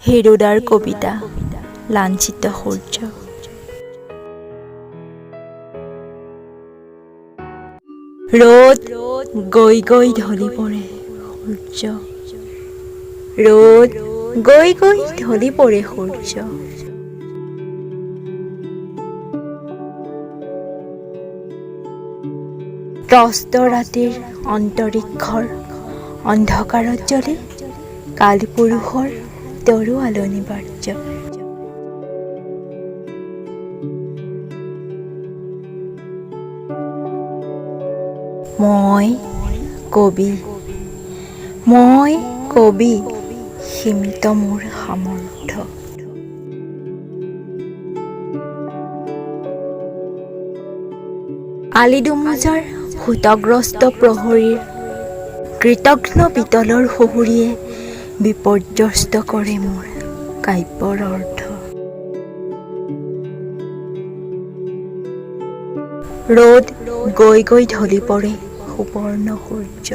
হীৰুদাৰ কবিতা লাঞ্ছিত সূৰ্য। ৰ'দ গৈ গৈ ঢলি পৰে সূৰ্য, ৰ'দ গৈ গৈ ঢলি পৰে সূৰ্য। ত্ৰস্ত ৰাতিৰ অন্তৰীক্ষৰ অন্ধকাৰত জ্বলে কালপুৰুষৰ তৰোৱাল অনিবাৰ্য। মই কবি, মই কবি, সীমিত মোৰ সামৰ্থ্য। আলিদোমোজাৰ ভূতগ্ৰস্ত প্ৰহৰীৰ কৃতঘ্ন পিতলৰ সুহুৰিয়ে বিপৰ্যস্ত কৰে মোৰ কাব্যৰ অৰ্থ। ৰ'দ গৈ গৈ ঢলি পৰে সুবৰ্ণ সূৰ্য।